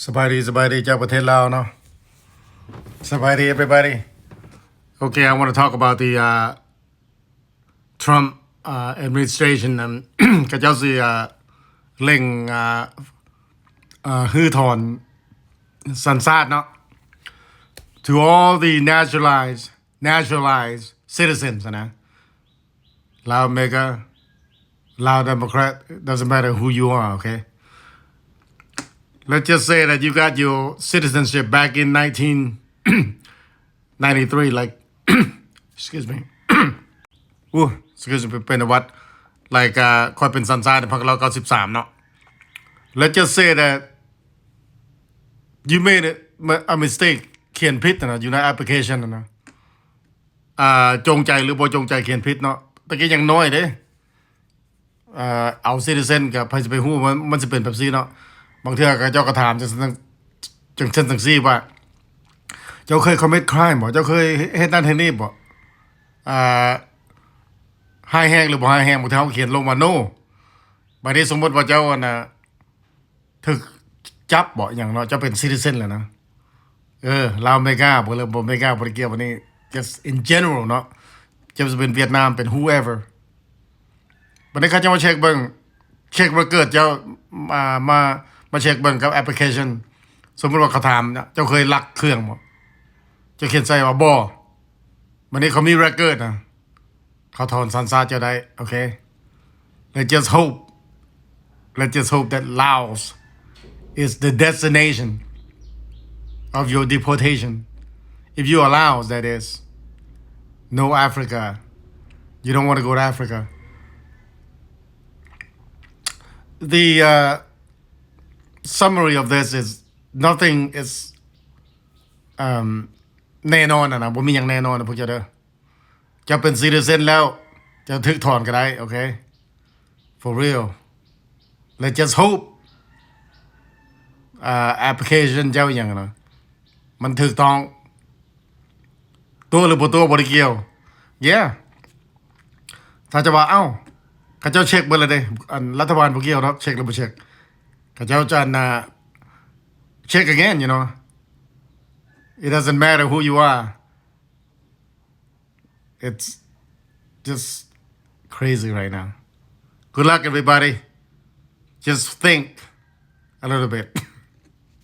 ສະບາຍດີ ສະບາຍດີ ຈາກປະເທດລາວເນາະ. ສະບາຍດີ everybody. Okay, I want to talk about the uh, Trump uh, administration and ເຂົາເຈົ້າຊິ uh, ເລັ່ງ uh, uh, ຮື້ຖອນສັນຊາດເນາະ to all the naturalized naturalized citizens ນະ. Lao MAGA, Lao Democrat, doesn't matter who you are, okay? Let's just say that you got your citizenship back in nineteen ninety-three, like, excuse me. Ooh, excuse me, ເປັນຫວັດ like uh, ຂ້ອຍເປັນສັນຊາດໃນພັນເກົ້າຮ້ອຍເກົ້າສິບສາມເນາະ. Let's just say that you made a, a mistake, ຂຽນຜິດນະ ຢູ່ໃນ application ນະ. ອ່າ ຈົງໃຈ ຫຼື ບໍ່ຈົງໃຈຂຽນຜິດເນາະ. ຕະກີ້ຍັງນ້ອຍເດ້ ເອີ ເອົາ citizen ກໍໃຜຊິໄປຮູ້ວ່າມັນຊິເປັນແບບຊີ້ເນາະ. ບາງເທື່ອເຂົາເຈົ້າກໍຖາມຈັ່ງຊັ້ນຈັ່ງ ຈັ່ງຊັ້ນຈັ່ງຊີ້ວ່າ ເຈົ້າເຄີຍ commit crime ບໍ່? ເຈົ້າເຄີຍເຮັດນັ້ນເຮັດນີ້ບໍ່? ອ່າ ຮ້າຍແຮງ ຫຼື ບໍ່ຮ້າຍແຮງ? ບາງເທື່ອເຮົາຂຽນລົງວ່າ no. ບາດນີ້ສົມມຸດວ່າເຈົ້າ ອັນນ່າ ຖືກຈັບບໍ ອີ່ຫຍັງເນາະ ເຈົ້າເປັນ citizen ແລ້ວນະ. ເອີ ລາວ MAGA ບໍ່ ຫຼື ບໍ່ MAGA ບໍ່ໄດ້ກ່ຽວ ອັນນີ້ just in general ເນາະ ເຈົ້າຈະເປັນຫວຽດນາມ ເປັນ whoever. ບັດນີ້ເຂົາເຈົ້າມາເຊັກເບິ່ງ ເຊັກ record ເຈົ້າ ມາ ມາ ມາເຊັກເບິ່ງກັບ application. ສົມມຸດວ່າເຂົາຖາມ ເຈົ້າເຄີຍລັກເຄື່ອງບໍ່? ເຈົ້າຂຽນໃສ່ວ່າ ບໍ່. ບັດນີ້ເຂົາມີ record ນະ ເຂົາຖອນສັນຊາດເຈົ້າໄດ້ ໂອເຄ. Let's just hope, let's just hope that Laos is the destination of your deportation. If you are Laos, that is. No Africa. You don't want to go to Africa. The uh, summary of this is nothing is um, ແນ່ນອນນະ ບໍ່ມີຫຍັງແນ່ນອນນະ ພວກເຈົ້າເດີ. ເຈົ້າເປັນ citizen ແລ້ວ ເຈົ້າຖືກຖອນກໍໄດ້ ໂອເຄ. For real. Let's just hope uh, application ເຈົ້າຫຍັງນະ ມັນຖືກຕ້ອງ ຕົວະ ຫຼື ບໍ່ຕົວະ ບໍ່ໄດ້ກ່ຽວ. Yeah. ຖ້າຈະວ່າ ເອົ້າ ເຂົາເຈົ້າເຊັກເບິດແລ້ວເດ້ ອັນລັດຖະບານບໍ່ກ່ຽວດອກ ເຊັກ ຫຼື ບໍ່ເຊັກ. ເຂົາເຈົ້າຈະ ອັນນ່າ check again, you know. It doesn't matter who you are. It's just crazy right now. Good luck, everybody. Just think a little bit.